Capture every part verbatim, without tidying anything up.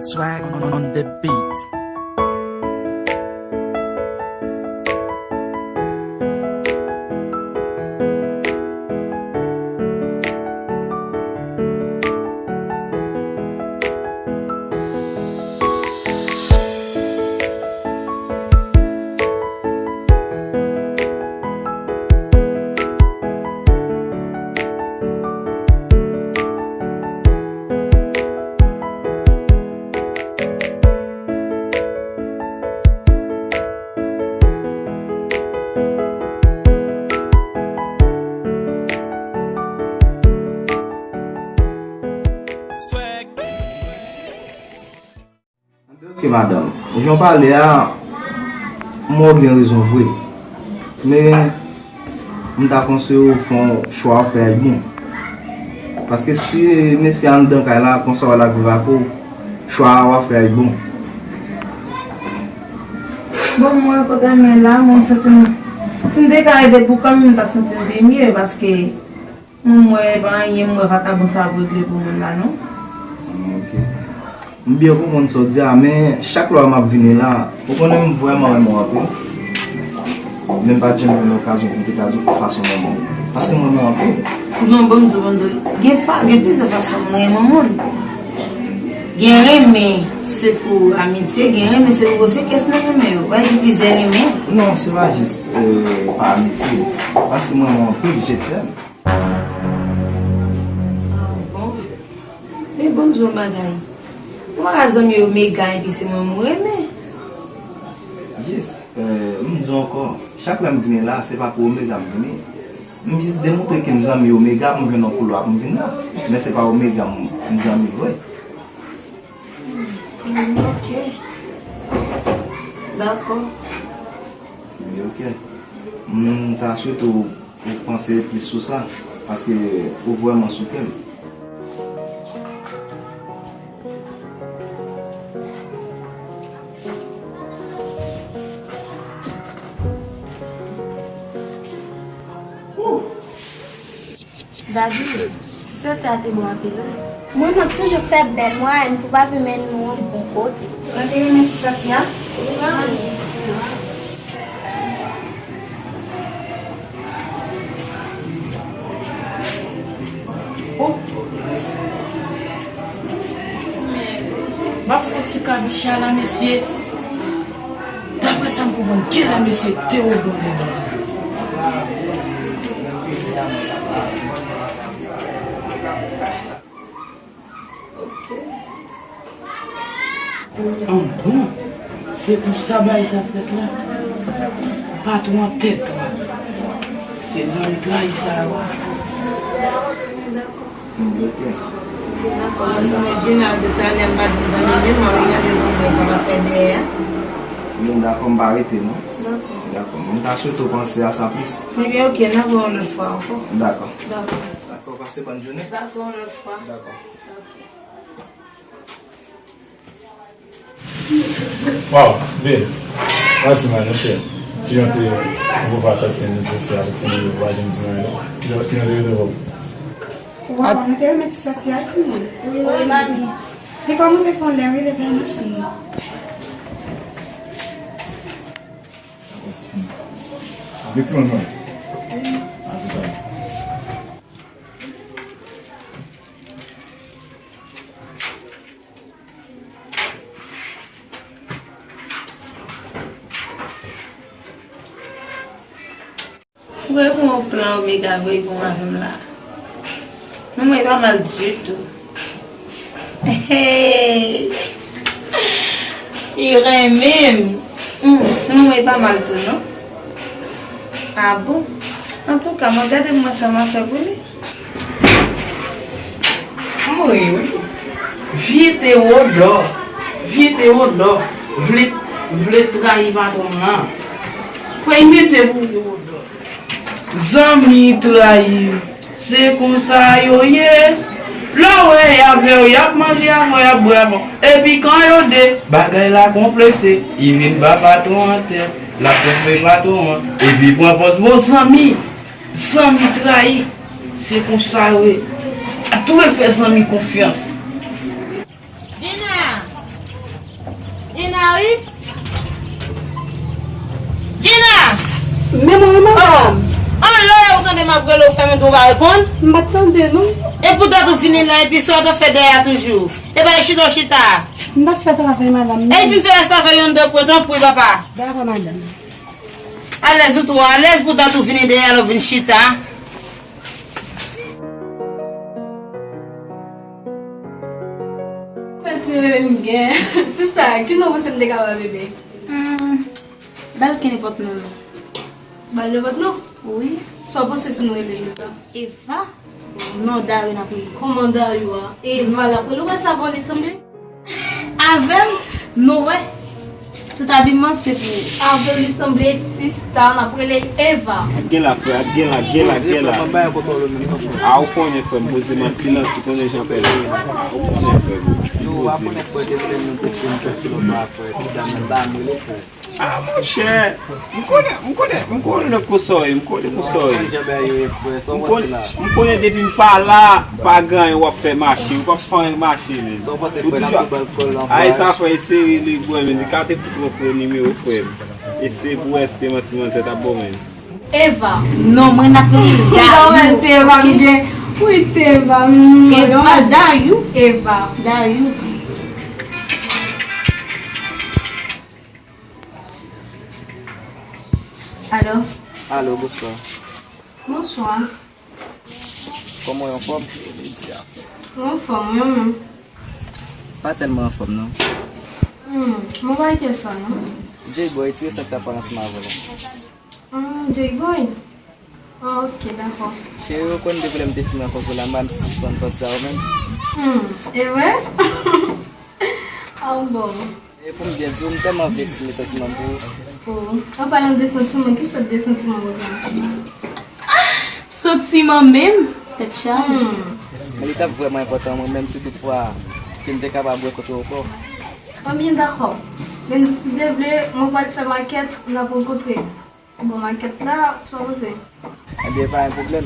Swag on the beat. Anben, ok, madanm. Jan w pale a, m wè w gen rezon vre. Men, m ta konseye w fè yon chwa w fè a bon. Paske si mesye a anndan kay la, konsa w al ap viv ak ou, chwa w ap fè a bon. Bon, mwen, kote mwen la, mwen, m santi m, si m te ka rete pou kò m, m ta santi m pi mye, paske mwen, mwen, pa anyen, mwen, vakabon sa ap regle pou moun la, non. Ok. M byen konprann sa w di a, men chak lè m ap vini la, ou konnen m vrèman renmen w anpil. Men m pa t janm jwenn okazyon pou m te ka di w fason m renmen w. Paske m renmen w anpil. Non, ban m di w, ban m di w, gen fa, gen plizyè fason moun renmen moun. Gen renmen, se pou amitye, gen renmen, se pou refè kès nan renmen yo. Wè, gen plizyè renmen. Non, se pa jis, euh, pa amitye. Paske m renmen w anpil, je t'aime. Ah, bon. Men bon, m di w yon bagay. Ou pa ka zanmi omega epi se mwen m renmen. Jis, euh, m di w ankò, chak lè m vini la, se pa pou omega m vini. M jis demontre ke m zanmi omega pou m jwenn yon koulwa pou m vin la. Men se pa omega m, m zanmi vre. Hmm, ok. Dakò. Wi, ok. M ta swete w, w panse plis sou sa, paske ou vrèman sou kè m. Daddy, ti soti a te bon anpil wi. Mwen, m ap toujou fè bèl mwayen pou papi mennen nou yon bon kote. Mwen te renmen ti soti a. Wi, mami. Oh! M ap fè yon ti kabicha la, mesye. Daprè sa m konprann, genlè mesye Teodò dedan. Ok. An bon, se konsa bagay sa fèt la. Patwon an tèt dwat. Se zanmi trayi sa a wi. Dakò. Dakò, paske mwen Gina de talè m pa t vin tande menm, m ap gade pou mwen sa va fè dèyè a. Bon, dakò, m pa rete non. Dakò. Dakò, m ta swete w panse a sa plis. Ebyen, ok, n ap wè yon lòt fwa ankò. Dakò. Dakò. Dakò, pase bòn jounen. Dakò, yon lòt fwa. Dakò. Waw, babe, pa di m anyen, ok. Kijan te, ou pa sòti se nèg sosyal, ti nèg yo pa janm di m anyen. Kijan, kijan te rete vòb? Waw, nou te renmen ti sòti a, timoun. Wi, mami. Li kòmanse fè yon lè, wi, leve nan chanm nan. Vin, timoun, mwen. A, se sa. Ou wè pou yon plan omega vre pou avè m la. Non, mwen pa mal ditou. Hey! Li renmen m. Hmm, non, mwen pa mal tou, non. A bon? Antouka, mwen gade mwen sa m a fè pou li. M ri wi. Vye Tewodò, vye Tewodò vle, vle trayi patwon m nan. Premye te pou Tewodò. Zanmi trayi, se konsa yo ye. Lè w wè y avè w, y ap manje avè w, y ap bwè avè w. Epi kan yo de, bagay la konplekse, li vin ba patwon an tèt, l ap kontre patwon an, epi pran pòz bon zanmi. Zanmi trayi, se konsa yo ye. Tou dwe fè zanmi konfyans. Gina! Ap rele w fèmen tou, ou pa reponn? M pa t tande, non. E pou dat ou vini la, epi sa w t ap fè dèyè a toujou? E pa chita w chita. M t ap fè travay, madanm. E fin fè rès travay yon de pwen, tanpri, papa. Dakò, madanm. Alèz ou twò alèz pou dat ou vini dèyè a, lè w vin chita. Fè ti bebe m gen. Sista, ki non ou panse m te ka ba bebe? Hmm, ba l kenenpòt non. Ba l nenpòt non? Wi. Sa w panse si nou rele l la? Eva. Non, Dayou n ap rele. Kòman Dayou a? Eva l ap rele. Ou wè sa vòlè sanble? Avè l, nou wè. Tout abiman se pou ou. Avè l li sanble sista, n ap rele l Eva. Gen la, frè, gen la, gen la, gen la. A, ou konnen, frè m, poze m an silans, ou konnen jan fè. A, ou konnen, frè m. Yo, w ap konnen, frè, te vle nou te fin kès kilòt la, frè. Ti dam nan ba m rele, frè. A, monchè, m konnen, m konnen, m konnen konsa w ye, m konnen konsa w ye. M konnen, m konnen depi m pa la, pa gen anyen w ap fè mache, ou p ap fè anyen mache, men. Ou toujou ap, ay, sa fè eseye li bwè, men li ka te fout ofri nimewo frè m. Eseye pou wè si te manti manzè t ap ba w, men. Eva. Non, mwen n ap rele Dayou. Wi, ti Eva, m, Eva, Dayou. Eva. Dayou. Alo? Alo, bonswa. Bonswa. Kòman w ye, anfòm? Mwen anfòm, wi, ou menm? Pa tèlman anfòm, non. Hmm, mwen pa rete sa, non. Jay Boy, ti resan k t ap pale ansanm avè w la. Ah, Jay Boy? Ah, ok, dakò. Cheri, ou konn depi lè m te fin rankontre w la, m pa menm sispann panse a ou menm. Hmm, e vre? Ah, bon. E pou m byen di w, m tèlman vle eksprime santiman m pou ou. Oh, an palan de santiman, ki sòt de santiman konsa? Santiman menm? Tèt chaje. Hmm. Men li t ap vrèman enpòtan mwen menm si toutfwa ke m te kapab rankontre w ankò. Ebyen, dakò. Men si Dye vle, mwen pral fè makèt, n ap rankontre. Bon, makèt la, sa w panse? Ebyen, pa gen pwoblèm.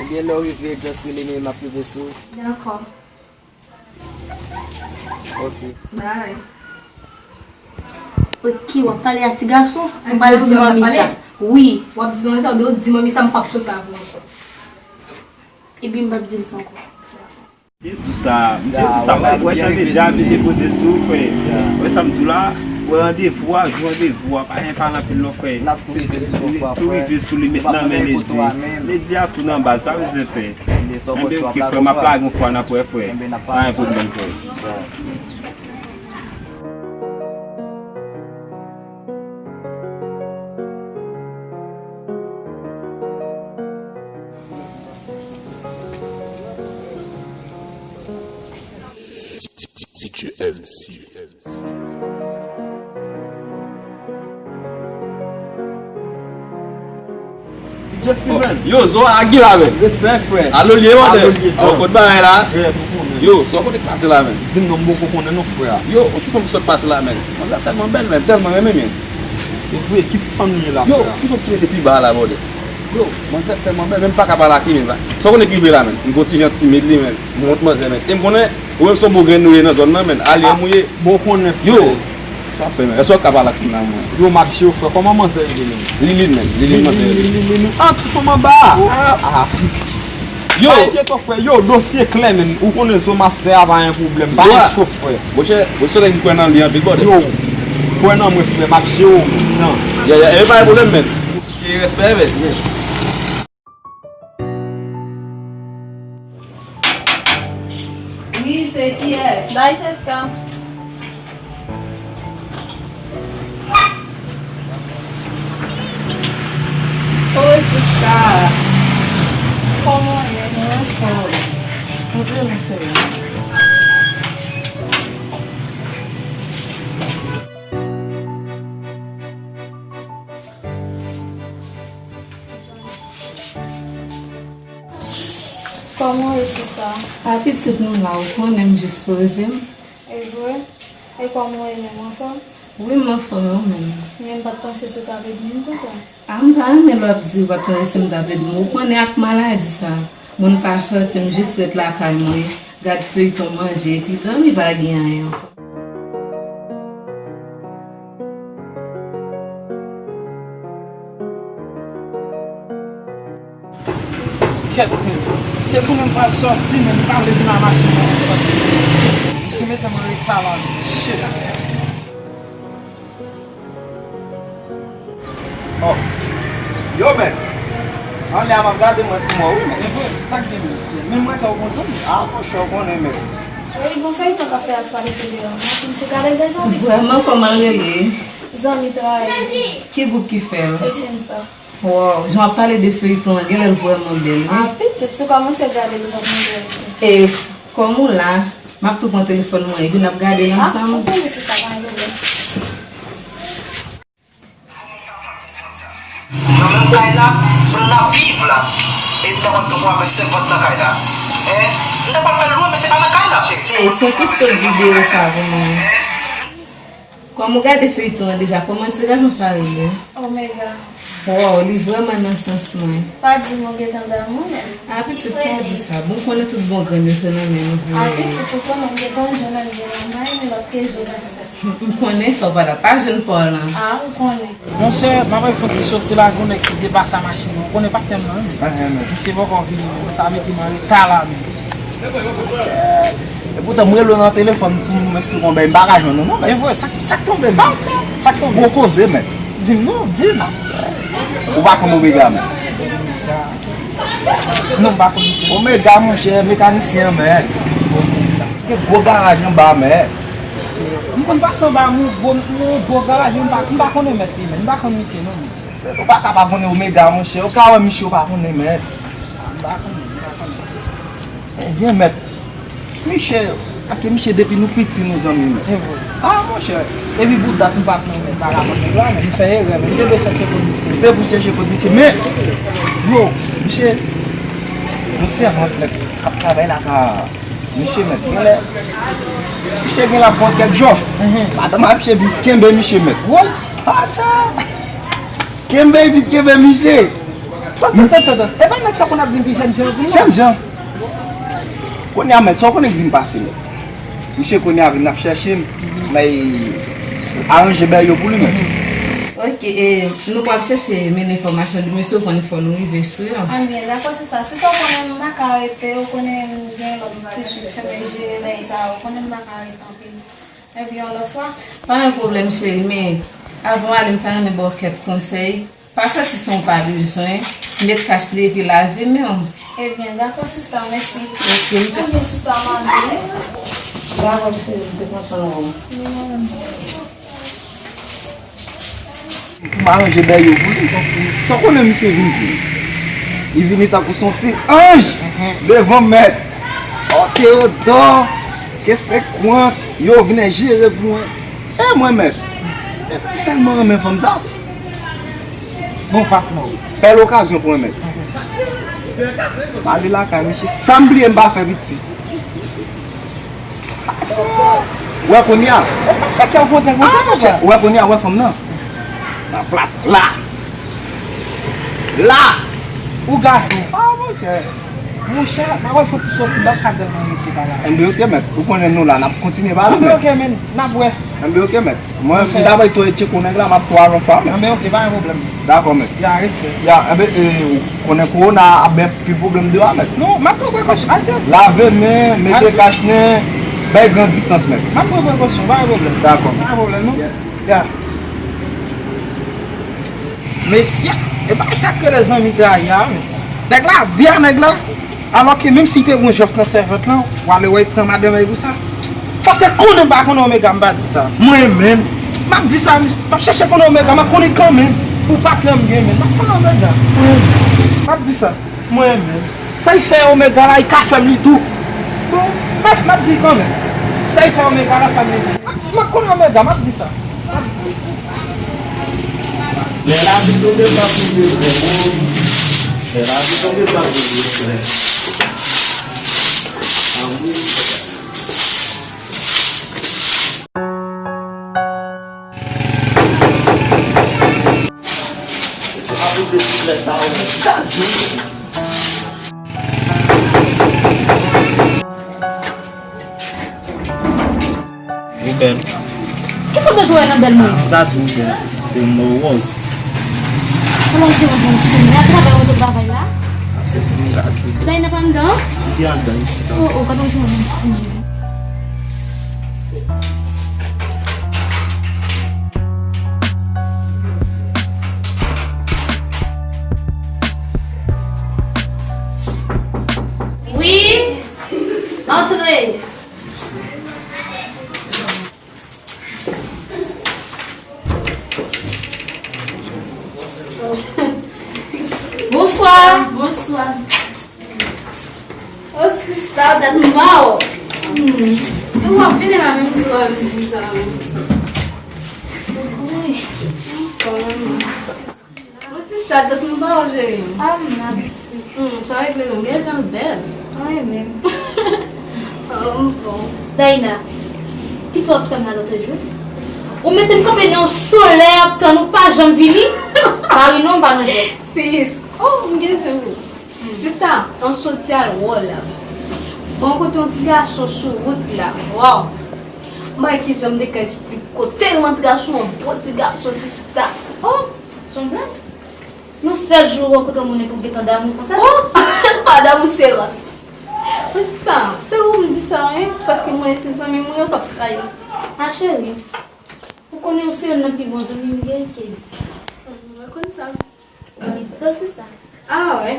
Ebyen, lè w rive, just rele m, m ap rive sou ou. Dakò. Ok. Bye. Ok, w ap pale a ti gason? M pral di manmi sa. Wi. W ap di manmi sa, ou di manmi sa, m p ap soti avè w ankò. Epi m p ap di l sa ankò. Te di w sa, m te di w sa, wè, wè jan medya ap depoze sou ou, frè. Wè sa m di w la, wè randevou a, jou randevou a, pa gen pale anpil non, frè. N ap tou rive sou ou, frè. Tou rive sou li, met nan men medya. Medya tou nan baz, pa bezwen pè. Enben, ok, frè, m ap lage yon fwa n ap wè, frè. Pa gen pwoblèm, frè. Yo, zo a ak gila, men. Respè, frè. Alo, l ye, mande. Alo, l ye, don. Kot bagay la? Yo, sa w konnen k pase la, men? Di m non, m poko konnen non, frè. Yo, yon ti fanm ki sot pase la, men. Manzè tèlman bèl, men, m tèlman renmen, men. E vre, ki ti fanm li ye la, frè? Yo, ti fanm ki rete pi ba la, brother. Yo, manzè tèlman bèl, men m pa ka pale ak li, men. Sa w konnen ki rive la, men? M gon ti jan timid li, men. M wont manzè, men. E m konnen, ou menm se yon bon grenn ou ye nan zòn nan, men. Alyè m ou ye. Bon, konnen, frè. Yo, sa fè, men. Èske w ka pale ak moun nan, mwen? Yo, m ap jere w, frè. Kòman manzè rele menm? Liline, men. Liline, manzè. Liline, Liline, Liline. An, ti fanm anba. Ah. Yo. Pa enkyete w, frè. Yo, dosye klè, men. Ou konnen Zo Master a pa gen pwoblèm. Pa gen cho, frè. Monchè, monchè, nèg m kwè nan li anpil, brother. Yo, kwè nan mwen, frè. M ap jere w, nan. Ya, ya, e pa gen pwoblèm, men. Ok, respè, men. Wi, se kiyès? Bay Cheska. Oi, Cheska. Kòman w ye? Mwen anfòm. Antre, mon cheri. Kòman w ye, sista? A, pitit, nou la, ou konnen, m jis poze m. E vre? E kòman w ye menm, w anfòm? Wi, m anfòm, e ou menm? Men m pa t panse si w ta vle di m konsa. A, m pa renmen lè w ap di ou pa t panse si m ta vle di m. Ou konnen ak maladi sa, moun pa sòti, m jis ret lakay mwen, gad feyton, manje, epi dòmi, pa gen anyen ankò. Se pou mwen pral sòti, men li pa vle vin nan machin nan. Misye mete mwen reta la, mesye. Oh. Yo, men. Anlè a m ap gade mwen si mwen wi, men. Men vre, sa k gen, mesye? Men mwen, ou kontan? Ah, monchè, ou konnen, men. Wi, gon feyton k ap fè aktyalite deyò. Mwen fin ti gade deja, pitit. Vrèman, kòman l rele? Zanmi trayi. Ki gwoup ki fè l? Patience la. Wow, jan w ap pale de feyton an, genlè l vrèman bèl, wi. Ah, pitit, si w kòmanse gade l, ou p ap mande. E, kòm ou la, m ap tou pran telefòn mwen, epi n ap gade l ansanm. Ah, ok, sista, pa gen pwoblèm. Nan menm kay la, pandan n ap viv la. E m ta konn pran avè sèvant nan kay la. Hein? M ta pral fè l lwen, men se pa nan kay la, cheri. E, fè ti stop videyo sa pou mwen. Kòm ou gade feyton an deja, kòman ti gason sa rele? Omega. Wow, li vrèman nan sans mwen. Pa di m ou gentan damou, men. Ah, pitit, pa di sa. Bon, konnen tout bon grenn yo se nan men nou vre. Ah, pitit, ou konnen m gentan jwenn nan men mwen, men lòt ke jou pastè. M konnen sa w pa ta pa jwenn pa w lan. Ah, ou konnen. Monchè, m ap fè yon ti soti la, gon nèg ki depase a machin nan. Ou konnen patnè m nan, wi. Misye poko vini, men sa mete m an reta la, men. Epoutan, m rele w nan telefòn pou m esplike w yon bagay, m pa ka jwenn ou non, men. E vre, sa, sa k tonbe, men? Sa k tonbe? Gwo koze, men. Di m non, di m. Ou pa konn Omega, men. Non, m pa konn misye. Omega, monchè, mekanisyen, men. Gen gwo garaj anba, men. M konn pase anba yon gwo, yon gwo garaj, men m pa, m pa konnen mèt li, men. M pa konn misye, non, men. Ou pa ka pa konnen Omega, monchè. Ou ka wè misye, ou pa konnen, men. M pa konnen, m pa konnen. Ebyen, mèt. Misye, ake misye depi nou piti, nou zanmi, men. E vre. Ah, monchè. Epi pou dat m pa t nan men vagabon nèg la, men m fè erè, men m te dwe chèche kot misye. M te pou chèche kot misye, men, bro, misye, yon sèvant, mèt, k ap travay lakay misye, mèt. Genlè, misye genlè ap pran kèk jòf. Mhm. Madanm a misye vin kenbe misye, mèt. Woy! Atcha! Kenbe, vin kenbe misye. Tan, tan, tan, tan, tan. E pa nèg sa konn ap di m pi jèn jan pi non. Jèn jan. Kounye a, mèt, sa w konnen k vin pase, mèt? Misye kounye a vin ap chèche m, men aranje bèl yo pou li, mèt. Ok, e, nou pral chèche mennen enfòmasyon de misye, ou konn fò nou rive sou yo. Anbyen, dakò, sista. Si w konnen m pa ka rete, ou konnen m gen lòt ti chit fè m jere, men sa, ou konnen m pa ka rete anpil. Epi yon lòt fwa. Pa gen pwoblèm, cheri, men avan w ale, m ta renmen ba w kèk konsèy. Pa sòti san w pa bezwen. Met kach li epi lave men w. Ebyen, dakò, sista, mèsi. Ok, m ta... Ebyen, sista, m ale. Dakò, cheri, m te kontan wè w. Pou m aranje bèl yo pou li. Sa w konnen misye vin di m? Li vini tankou se yon ti anj devan m, mèt. Ò Teyodò, ke senkwant, yo vin jere pou mwen. E mwen, mèt, m tèlman renmen fanm sa. Bon, patnè w. Bèl okazyon pou mwen, mèt. M ale lakay misye, san m bliye m pa fè piti. Wè kounye a. E sa k fè kè w kontan konsa, monchè? Wè kounye a, wè fanm nan. Nan plat la. La. Ou gason. Ah, monchè. Monchè, m ap fè yon ti sòti, m pa ka tèlman rete pa la. Enben, ok, mèt. Ou konnen nou la, n ap kontinye pale, mèt. Enben, ok, men, n ap wè. Enben, ok, mèt. Mwen, m ta bay tou e tcheko nèg la, m ap tou al yon fwa, mèt. Enben, ok, pa gen pwoblèm. Dakò, mèt. Ya, respè. Ya, enben, e, ou konnen kowona ap bay anpil pwoblèm deyò a, mèt. Non, m ap pran prekosyon, adye. Lave men, mete kach nen, bay gran distans, mèt. M ap pran prekosyon, pa gen pwoblèm. Dakò. Pa gen pwoblèm, non. Ya. Mesye, e pa sa k rele zanmi trayi a, men. Nèg la, byen nèg la. Alò ke menm si te gon jòf nan sèvant lan, w ale wè pran madanm li pou sa. Fò se konnen m pa konnen Omega, m pa di sa. Mwen menm, m ap di sa, m ap chèche konnen Omega, m ap konnen kanmenm. Ou pa t nan m gen, men m ap konnen Omega. Mwen menm, m ap di sa. Mwen menm. Sa y fè Omega la, y ka fè m li tou. Bon, brèf, m ap di kanmenm. Sa y fè Omega la, fè m li tou. M ap di, m ap konnen Omega, m ap di sa. Lè lavi tonbe pa pou regrè, wi. Lè lavi tonbe pa pou regrè. A wi. Se pa pou te ti flè sa yo, men chak jou. Ou bèl. Kisa w bezwen wè nan bèl mwen? M ta di w bèl. Se yon mo wòz. Kòman w jere bon sou mwen atravè oto travay la? A, se pou m gade. Dayna pa anndan? Li anndan isi. Oh, oh, gade yon moun. Wi, antre. Bonswa. Bonswa. Oh, sista, dat m pa wè w. Hmm. E w ap vini la menm, di w ap vin di sa menm. Wi. Bon, sista, dat m pa wè w, cheri. Ah, m la, mèsi. Hmm, sa regle menm, gen jan l bèl. Wi, menm. Oh, m bon. Dayna, kisa w ap fè m la lòt jou? Ou mete m kanpe nan yon solèy ap tann ou pa janm vini? Mari non, m pa nan jwèt. Sis. Oh, m gen zen wi. Sista, an soti al wè w la. Mwen rankontre yon ti gason sou wout la. Waw. M pa wè kijan m te ka esplike w. Tèlman ti gason an, bon ti gason, sista. Oh, se yon blag? Yon sèl jou ou rankontre moun epi w gentan damou konsa? Oh, pa damou, se rans. Mwen sista, sèl ou m di sa, wi, paske mwen se zanmi mwen, yo p ap trayi. Ah, cheri, ou konnen ou se youn nan pi bon zanmi m gen ki egziste. Mwen konn sa. Mwen foto sista. Ah, wè.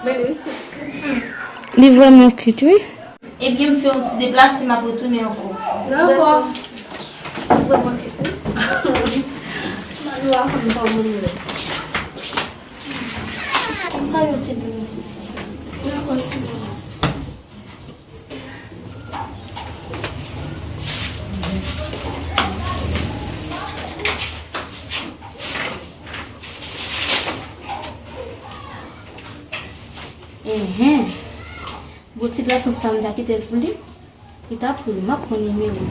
Bèl wi, sis. Li vrèman cute, wi. Ebyen, m fè yon ti deplase, m ap retounen ankò. Dakò. Li vrèman cute, wi. Mwen pa konn kòman l ye. M pral yon ti bouyon, sis. Dakò, sis. Enhen. Bon ti gason sa m ta kite l pou li. Li t ap ri, m ap pran nimewo l.